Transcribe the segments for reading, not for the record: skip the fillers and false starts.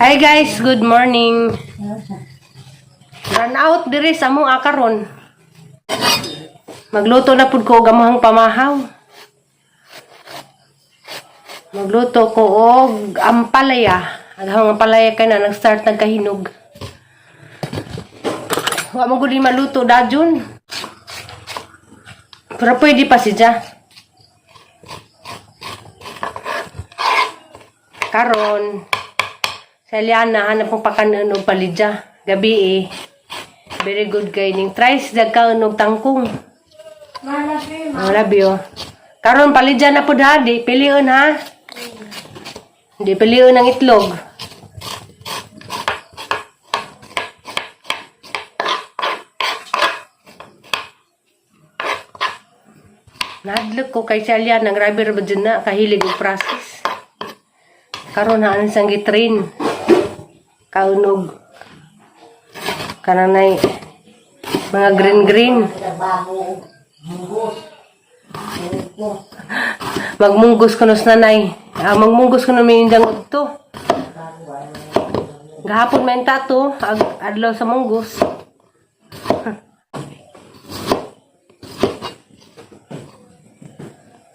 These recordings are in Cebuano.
Hi guys, good morning. Run out diri sa among akaron. Magluto na pud ko og amuhang pamahaw. Magluto ko og ampalaya. Ang ampalaya kay na nag-start nagkahinog. Wa mo gud ni maluto dajon. Pero pwede pa siya. Karon, sa Eliana, hanap mong pakanon og palidya. Gabi eh. Very good kay ning tries dagkaon og tangkong. Ang labi oh. Karon palidya na pud ha, di pilion ha. Di pilion ang itlog. Nadlok ko kay si Aliana, grabe ra ba dyan na, kahilig og process. Karon na ang sang gitrain. Kaunog. Kananay mga green green. Magmunggos kuno sa nanay. Ah, magmunggos kuno may indang udto. Gahapon man to, ag adlaw sa munggos.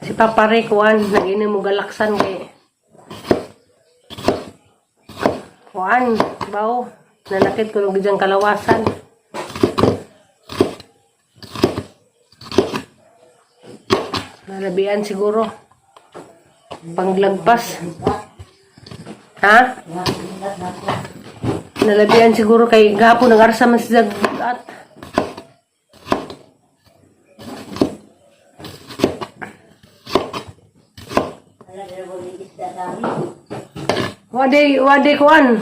Si Papa Rick, kuan, nag-inom og galaksan kay kuan, bawo, nanakit ko ng gidyang kalawasan. Nalabian siguro. Panglagpas. Ha? Nalabian siguro kay gahapon nag-arsa man siya at Wade kuan.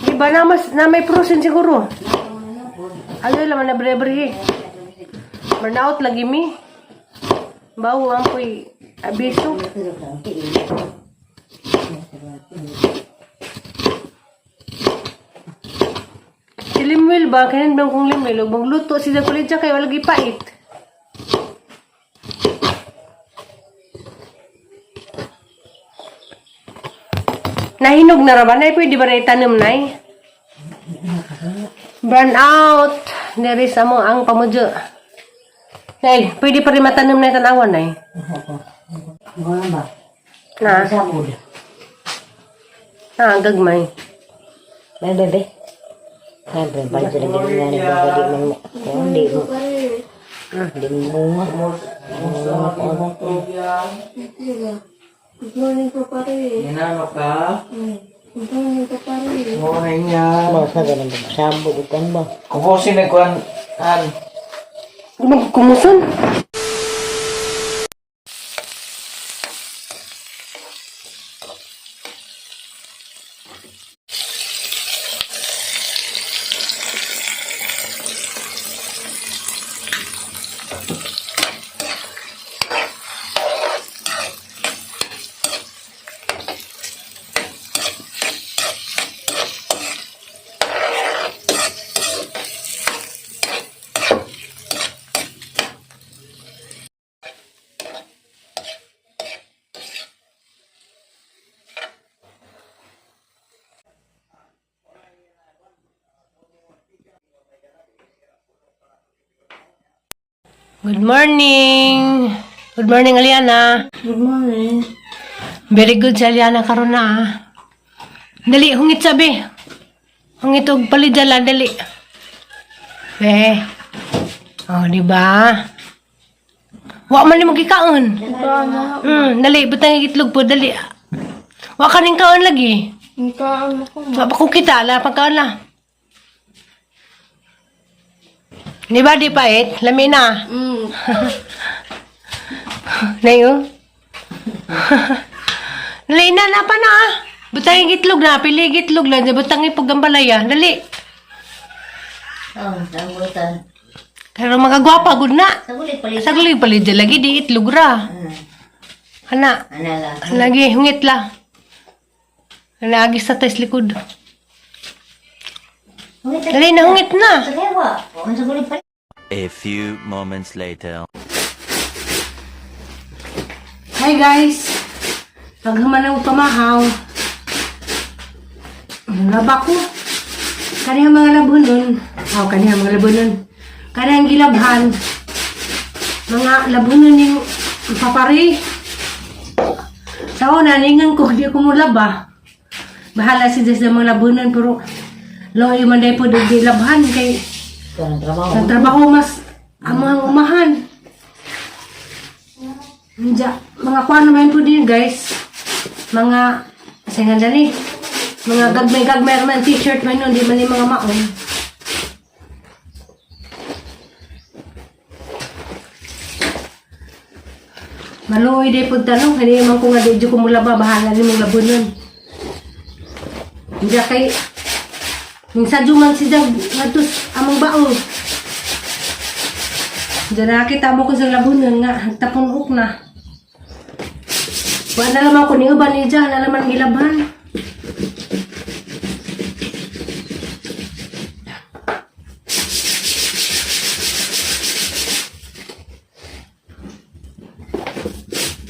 Di ba na mas na may prosen siguro? Ayo lang na bre-bre. Burnout lagi mi. Bawo ang koy abiso. Si Limuel ba? Kanin bang kong Limuel? Ug magluto siya kulit siya kay wala gipait. Nahinog na ra ba? Nay, pwede ba na itanom, Nay? Burn out! There is amo ang pamudyo. Nay, pwede pa rin matanom na tanawan, Nay. Na, na, gagmay. Bebe. Siyempre, balik sila ganyan nga ni Baba, di man mo. Kung di mo. Di mo bunga. Good morning po pare. Ginano ka? Good morning po pare. Morning niya. Ba, sa ganun ba? Sabog, ukan ba? Kubusin na kuan an. Kumusan? Good morning! Good morning, Aliana. Good morning. Very good si Aliana karon na ah. Dali, hungit sabi. Hungit og palidala, dali. Be. Oh, di ba? Wa man nimo gikaon. Dali, butang itlog po, dali. Wa ka ning kaon lagi. Ang ko. Wa pa ko kita la pagkaon la. Di ba di pait? Lami na. Nayo. Dali na, napa na ah. Butang itlog na, pili itlog lang, butang ipog ang balaya. Dali. Oh, sabutan. Pero magagwapa gud na. Sagulit palit. Sagli pala dyan lagi di itlog ra. Ana, Ana lang. lagi hungit la. Lagi sa tes likod. Dali na hungit na. Sagewa. Ang sagulit palit. A few moments later. Hi guys. Paghuman ang pamahaw. Naglaba ko. Kanihang mga labunon. Oh, kanihang mga labunon. Kanihang gilabhan. Mga labunon yung papari. Sa una, ningan ko, di ko mulaba. Bahala si Diyos sa mga labunon, pero loy man dahil po di labhan kay Ikaw ng trabaho. sa trabaho mas amang umahan. Nja, mga kuan naman po din guys. Mga sa nga dali. Mga gagmay-gagmay man t-shirt man nun, di man yung mga maon. Maluoy di po tanong, hindi man ko nga di ko mula ba, bahala ni mong labunon. Hindi kay, minsan man si Jag, ngatos among baong. Diyan nakita mo ko sa labunan nga, tapunok na. Wala na naman ko ni uban ni Diyan, na naman gilaban.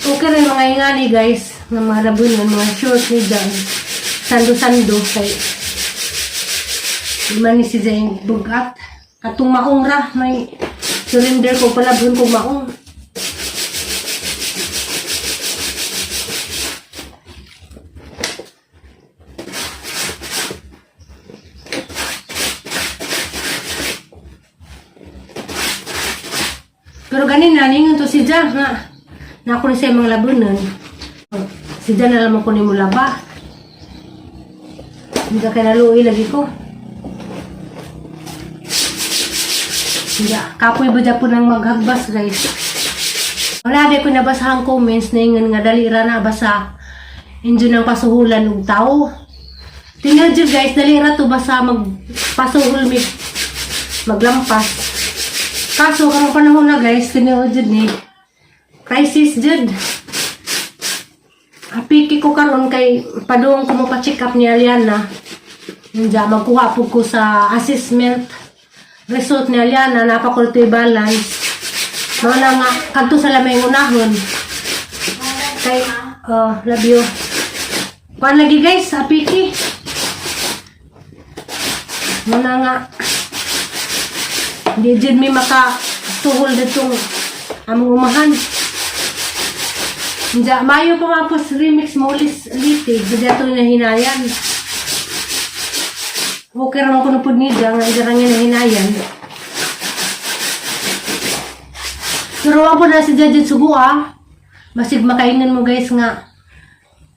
Okay rin mga ingani guys, ng mga labunan, mga short ni Diyan. Sando-sando kay di man ni si Diyan bugat. Katong maong ra, may surrender ko palabhon ko maong. Pero ganin na, ningon to si Ja, nga. Na ako ni sa mga labunan. Si Ja na lamang ko ni mulaba. Hindi ka kinaluoy lagi ko. Hindi, kapoy ba dyan po ng maghagbas guys. Wala di ko nabasahang comments na ingon nga dali ra na basa. Injo ng pasuhulan og tao. Tingnan dyan guys, dali ra to basa magpasuhol mi maglampas. Kaso karong panahon na guys, tinuod jud ni crisis jud. Apiki ko karon kay padung ko mo pa-check up ni Aliana. Nja magkuha po ko sa assessment result ni Aliana napakultoy balance. Mao na nga kadto sa lamay unahon. Kay oh, love you. Kuan lagi guys, apiki. Mao na nga di jud mi maka tuhol ditong among umahan. Nja, mayo pa mapos remix maulis litig, bigla ito nahinayan. Okay raman ko na po niya, nga idarang niya nahinayan. Pero wa po na si Jajet Sugo ah. Basig makaingnan mo guys nga.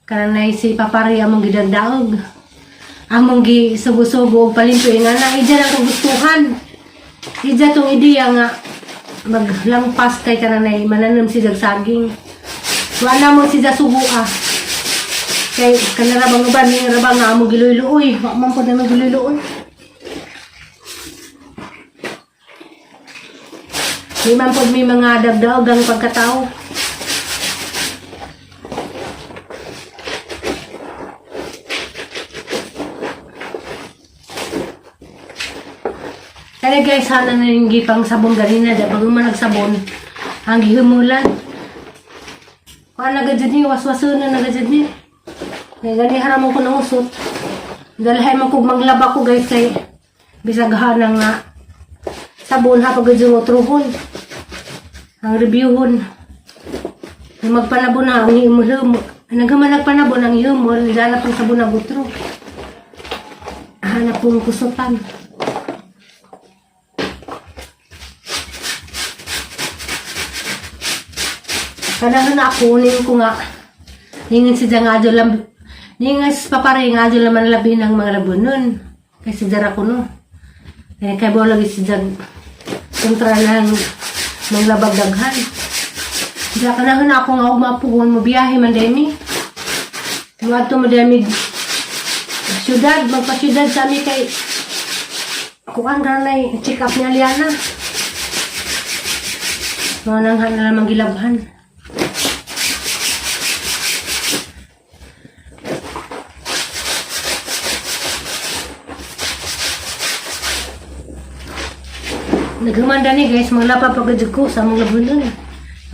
Kananay si Papari among gidagdaog. Among gi sugo-sugo og palimpi nga na ija lang kagustuhan. Ija tong ideya nga maglampas kay kananay mananom si Jag saging. Wala mo si Jasugo ah. Kay kanarabang uban ni rabang nga among giluy-luoy. Wa man po na giluy-luoy. Di man po may mga dagdaog ang pagkatao. Kaya guys, sana na yung gipang sabon ganina. Di pag man nagsabon, ang gihumulan. Kuha na gadyan ni, waswaso na na gadyan ni. Kaya gani haram ko ng usot. Dalahay mo kog maglaba ko guys kay bisag na nga sabon ha pag gadyan utruhon. Ang reviewhon. Ang magpanabon na ang iumulum. Nagaman nagpanabon ang iumul, dala pang sabon na butro. Hanap pong kusutan. Kanang na ako, ning ko nga, ningan si nga adyo lang, ningan si papare nga adyo laman labi ng mga labunon. Kasi dara ko no. Kaya kay bo lagi si Jag, kontra lang mga labag daghan. Diya kanahon na ako nga umapuhon mo biyahe man demi. Mga mo demi syudad, magpa-syudad sa ami kay kuan ka na check up ni Aliana. Mga nanghan na lamang gilabhan. Naghumanda ni guys, mga lapa pagkajag ko sa mga labunan.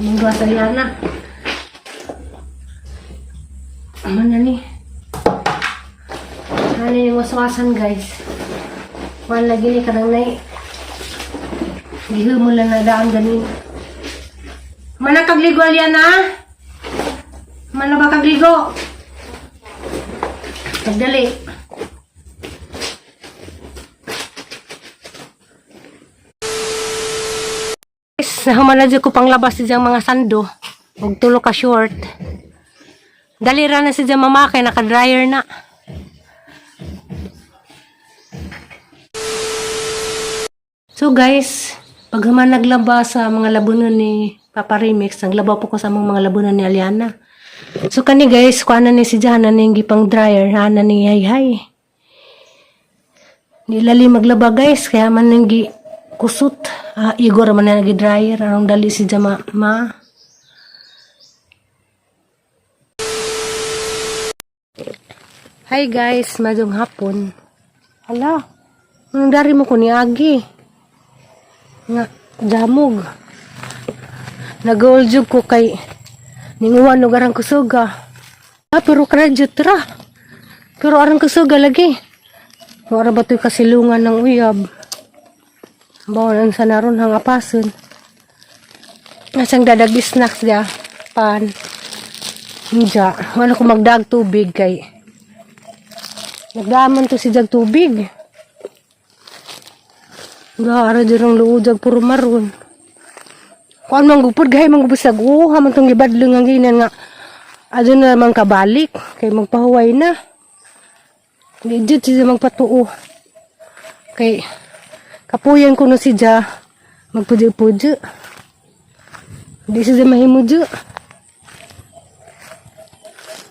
Among gawa sa Aliana. Aman na ni. Ano yung waswasan, guys. Wala lagi ni kanang nay. Gihumol lang na daan ganin. Mana kagligo, Aliana? Mana ba kagligo? Pagdali. Guys, nahuman na dyan ko panglabas sa mga sando. Huwag tulo ka short. Dali ra na si dyan mama kay naka-dryer na. So guys, pag human naglaba sa mga labunan ni Papa Remix, naglaba po ko sa mga labunan ni Aliana. So kani guys, kuha na ni si Jana ni gipang dryer, hana ni hay hay. Nilali maglaba guys, kaya man nang gi kusot. Ah, Igor man na dryer arong dali si Jama ma. Hi guys, madong hapon. Hala, anong dari mo ko ni Agi? Nga, damog. Nag-uljog ko kay ninguwan og arang kusuga. Ah, pero graduate ra. Pero arang kusuga lagi. Wala ba to'y kasilungan ng uyab? Bawan ang sanaron hang apason. Asang dadag snacks dia. Pan. Nja, wala ko magdag tubig kay. Nagdaman to si jag tubig. Ga ara dirang luod jag puro maron. Kuan man gupod gay man gupod sa guha man tong gibadlong ang ginan nga adto na man kabalik kay magpahuway na. Di jud siya magpatuo. Kay kapuyan ko no si Ja magpudyo-pudyo. Di siya mahimo dyo.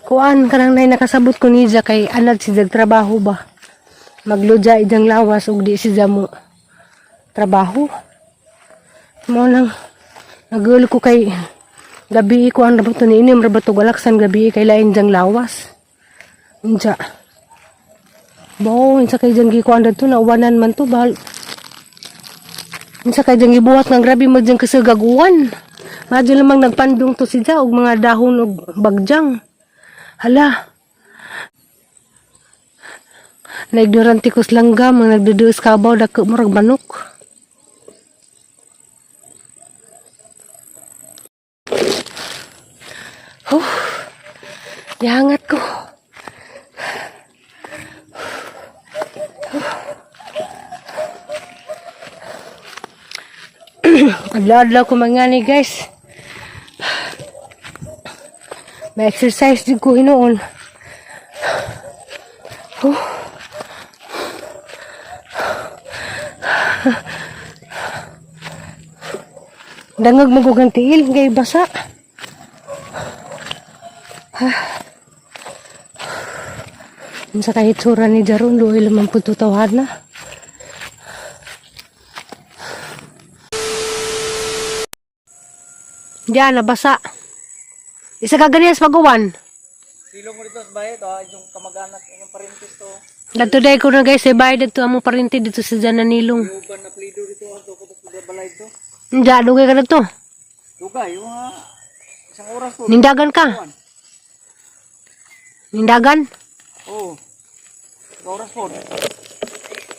Kuan kanang nay nakasabot ko ni Ja kay anad si Jag trabaho ba. Magludya ijang lawas ug di si Ja mo trabaho. Mao nang nagulo ko kay gabi ko ang rabato ni inim rabato galaksan gabi kay lain jang lawas. Unja. Bao, unsa kay jang gikuan dadto na uwanan man to bahal. Unsa kay jang gibuhat nga grabe mo jang kasagaguan. Madyo lamang nagpandong to si Ja og mga dahon og bagjang. Hala. Na ignorante ko sa langga, mga nagduduos kabaw, dako murag manok. Huh. Gihangat ko. Adlaw-adlaw ko mangani, guys. May exercise din ko hinuon. Huh. Dangag magugang tiil, gay basa. Unsa kay hitsura ni Jaron, luoy lamang pud tawhan na. Diyan, nabasa. Isa ka ganyan sa pag-uwan. Silong mo dito sa bahay to, yung kamag-anak, yung parintis to. Dadto day ko na guys, eh, bayad dito among parinti dito sa Jananilong. Uban na plido dito, ato ko sa balay to. Hindi, dugay ka dito. Dugay, yung mga isang oras po. Nindagan ka. Nindagan. Oo. Isang oras po.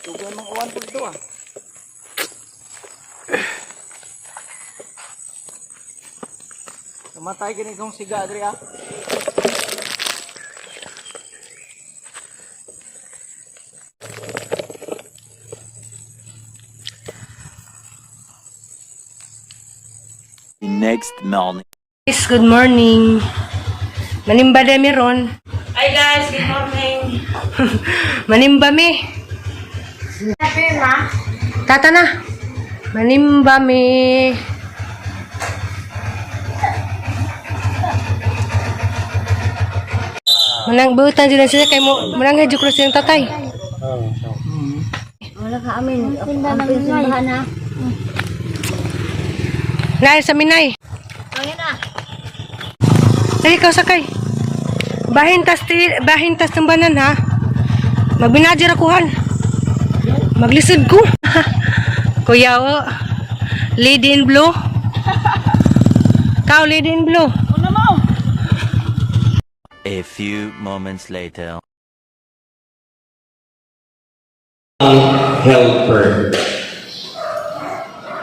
Dugay mga uwan po dito ah. Namatay gani kong siga diri ah. The next morning. Guys, good morning. Manimba de meron. Hi guys, good morning. Manimba mi. Tata na. Manimba mi. Manang butan dyan sila kay mo manang hadyo ko siyang tatay. Wala ka amin. Ang pinsimbahan na. Nay sa minay. Ayun na. Dali ka sakay. Bahin tas ti bahin tas tumbanan ha. Magbinadyer ako han. Maglisod ko. Kuya o. Lady in blue. Kau lady in blue. A few moments later. Ang helper.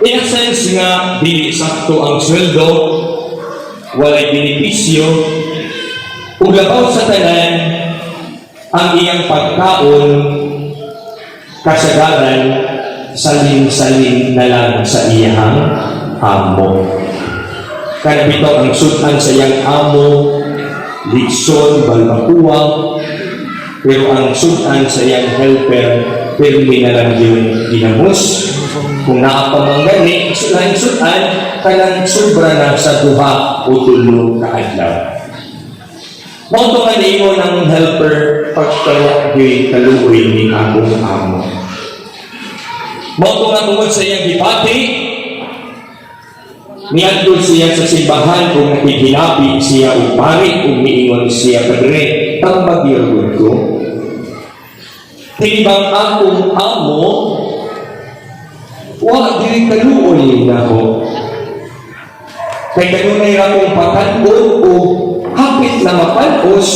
In a sense nga dili sakto ang sweldo, walay benepisyo, ug labaw sa tanan, ang iyang pagkaon kasagaran salin-salin na lang sa iyang amo. Kaya bitaw ang sudan sa iyang amo, litson, balbakuwa, pero ang sudan sa iyang helper, pirmi na lang yung ginamos. Kung naa pa man gani, laing sudan, kanang sobra na sa 2 o 3 ka adlaw. Mao to nga niingon ang helper, "Pagkawa gyud kaluoy ni akong amo." Mao to nga tungod sa iyang gibati, niadto siya sa simbahan kung nakighinabi siya og pari ug niingon siya, "Padre, tambagi gud ko. Tibang akong amo, wa diri kaluoy nako. Kay kanunay ra kong pakanon o hapit na mapanos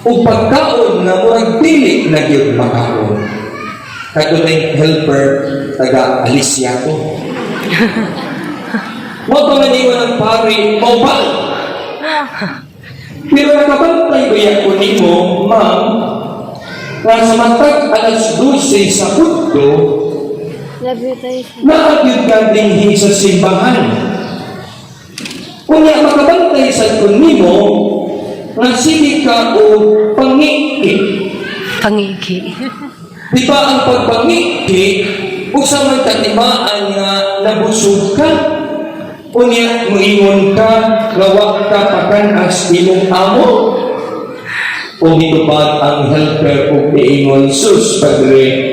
o pagkaon nga murag dili na gyud makaon." Kadto na helper, taga Alicia ko. Mao pa man ingon ang pari, "Mao ba? Pero nakabantay ba ko nimo, ma'am, nga sa matag alas 12 sa udto, naa gyud ka dinhi sa simbahan? Unya makabantay sa kun nimo nga sige ka og pangiki." Pangiki. Di ba ang pagpangiki, usa man katimaan nga nabusog ka? Unya moingon ka nga wa ka pakan-as imong amo?" O mitubag ang helper ug niingon, "Sus, padre,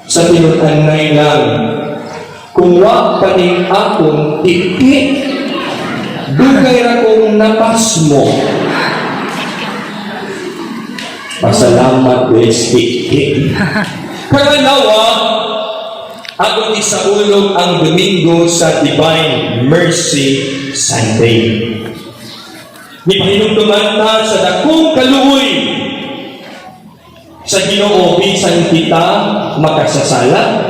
sa tinud-anay lang, kung wa pa ning akong tiki, dugay ra kong napasmo." Pasalamat guys, tiki. Pangalawa, atong isaulog ang Domingo sa Divine Mercy Sunday. Gipahinumduman ta sa dakong kaluoy sa Ginoo bisan kita makasasala,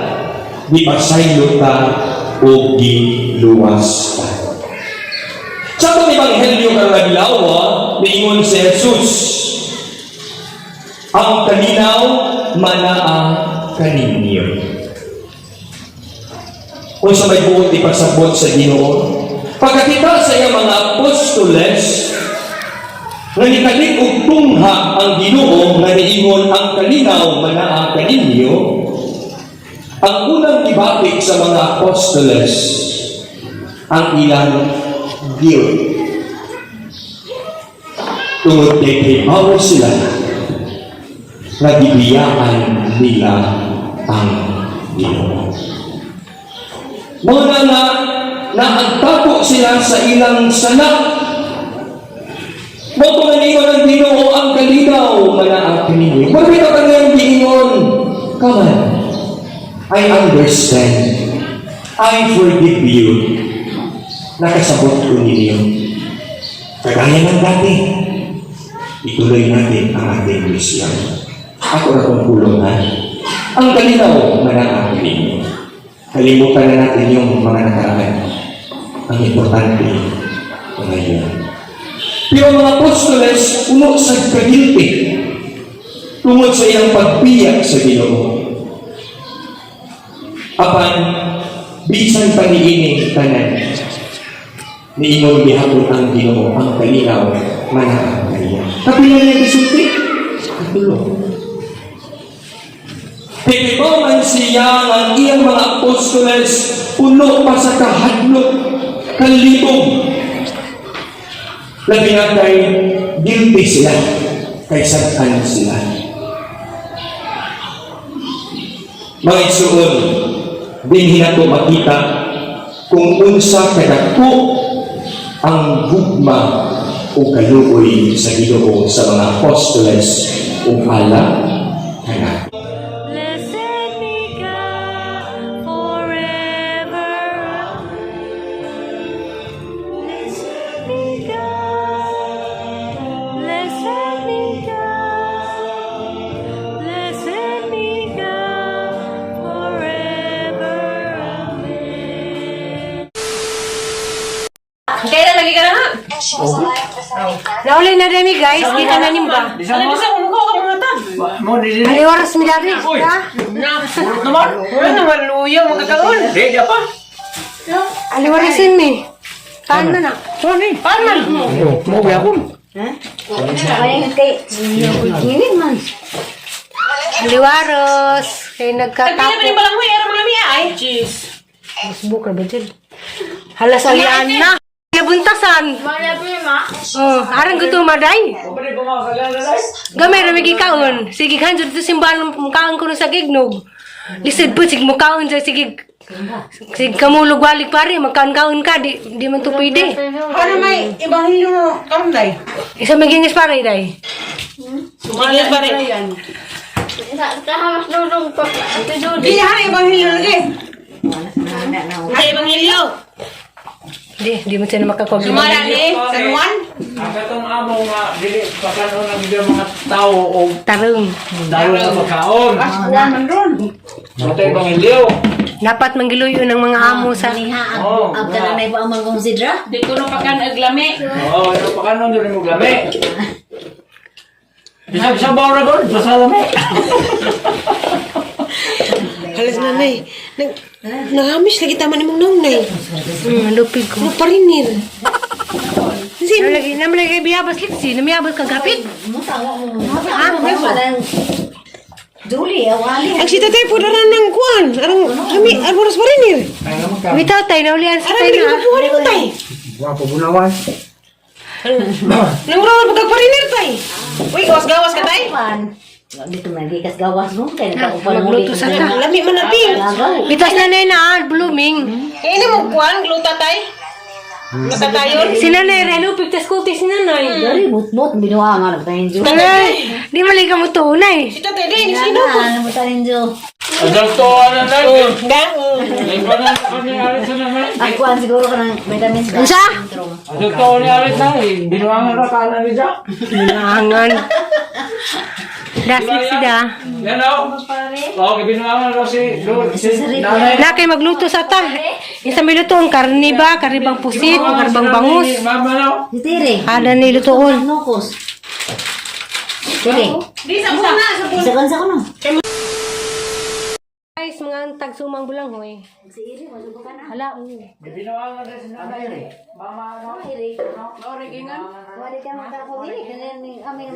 gipasaylo ta o giluwas ta. Sa atong ebanghelyo karong adlaw, niingon si Jesus, "Ang kalinaw manaa kaninyo." Unsa may buot ipasabot sa Ginoo? Pagkakita sa iyang mga apostoles, nga nikalit og tungha ang Ginoo nga niingon, "Ang kalinaw manaa kaninyo," ang unang gibati sa mga apostoles ang ilang guilt. Tungod kay kaybawo sila nga gibiyaan nila ang Ginoo. Mao na nga naagtapo sila sa ilang sala. Mao to nga niingon ang Ginoo, "Ang kalinaw manaa kaninyo." Bakit ang kanyang giingon, "Come on, I understand. I forgive you. Nakasabot ko ninyo. Kagaya ng dati, ituloy natin ang ating misyon. Ako ra kong pulong, ha. Ang kalinaw manaa kaninyo. Kalimutan na natin yung mga nakaraan. Ang importante, ngayon." Pero ang mga apostoles, puno sa ka-guilty tungod sa iyang pagbiya sa Ginoo. Apan, bisan pa niining tanan, niingon gihapon ang Ginoo, "Ang kalinaw manaa kaniya." Kapila niya gisulti? Katulo. Kay man siya ang iyang mga apostoles puno pa sa kahadlok, kalibog. Labi na kay guilty sila, kay sad-an sila. Mga igsuon, dinhi nato makita kung unsa kadako ang gugma o kaluoy sa Ginoo sa mga apostoles ug ala kanato. Blessed be God forever. Blessed be God. Blessed be God. Blessed be lagi ka na ha. Nauli na rin guys, kita na nimba. Ano bisa kung ko ka mga tag. Mo di Ay, oras milari. Ha? Purot naman. Wala naman luya magkakaon. Di di pa. Aliwarasin mi. Kaan na na. Paano man? Mo ba akon? Ay, kay kiwin man. Aliwaros. Kay Tagpila pa nagkatapo. rin balanghoy ara mga miya ay. Cheese. Facebook ra ba dyan? Halas alian na. Nabuntasan. Oh, arang gusto maday. Gamay ra migi kaon. Sige kan jud to simbahan kaon ko sa gignog. Lisod po sig mukaon jud sige. Sige kamulog walik pare magkaon-kaon ka di di man to pwede. Ano may ebanghelyo no karon day? Isa magingis pare day. Sumala pare. Di ha ebanghelyo lagi. Ay ebanghelyo. Di di man siya na makakuha. Sumala ni San Juan. Ang katong amo nga dili pakanon ang mga tao o Tarong. dalo sa pagkaon. Matay bang iliw? Dapat manggiluyo ng mga amo sa Niha, Oh, ang kananay pa ang mga konsidra. Di ko no pakan aglami. Oo, ano pakanon dili mo glami. Bisag sa bawra gol, basta lami. Halas nanay, nag nangamish lagi tama ni mong naong nay. Lupig ko. Ano parinir? Sino lagi nam lagi biyabas liksi, namiyabas kang kapit. Mo tawa mo. Ah, Julie, awali. Ang si tatay po naran ng kuan. Arang kami, arboras parinir. Bitaw tayo, naulian sa Arang tayo lagi na. mapuha ni mo tay. Wapo bunawan. Nang rawal pagkagparinir tay. Uy, gawas-gawas ka tay. Pan. Dito man gikas gawas mo kay nagkaupan mo Magluto sa ta. Lami man na ping. Bitas na na na, blooming. Kaya ina mo kuan, gluta tay. Gluta tayo. Si nanay, relo, pigtas ko si nanay. Dari bot-bot binuha nga nagtayin jo. Nanay, di mali ka mo to, nay. Si tatay din, sino? Ano mo tayin jo? Adalto ana na. Da. Lingko na ni Alex na naman. Ang kuan siguro ka ng vitamins ba? Unsa? Adalto ni Alex na, binuangan ra kanan ni Ja. Binuangan. Dasik sida. Yan o. Oo, binuangan raw si si nanay. Na kay magluto sa ta. Isa may lutoon, karne ba, karne bang pusit, o karne bang bangus. Mama no. Si Tere. Kada ni lutoon. Nukos. Tere. Di sa sa. Isa kan sa kuno. Guys, mga tagsumang bulang hoy. Hala, oo. Binuangan ra si nanay. Mama no. Wali ka magkako dili kanin ni kami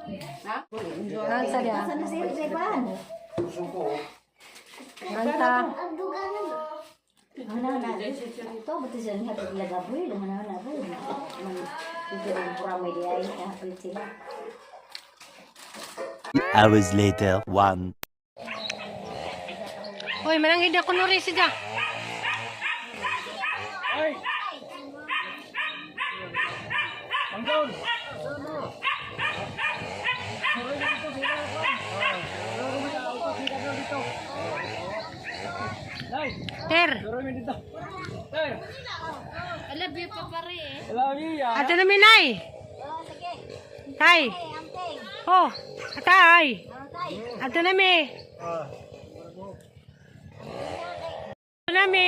Ang sa Sana si Ere kay pan. Anta. Ano na ito buti siya ni hatid laga buil ano na buil. Man ito ang pura may di ay hapit sila. Hours later, 1. Hoy, mananghid ako no rin sida. Ter. Ate na minay. Tay. Oh, atay. Ate na mi. Ate na mi.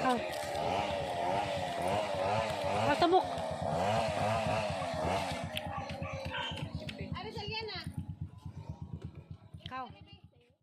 Ah. Ah, tabok.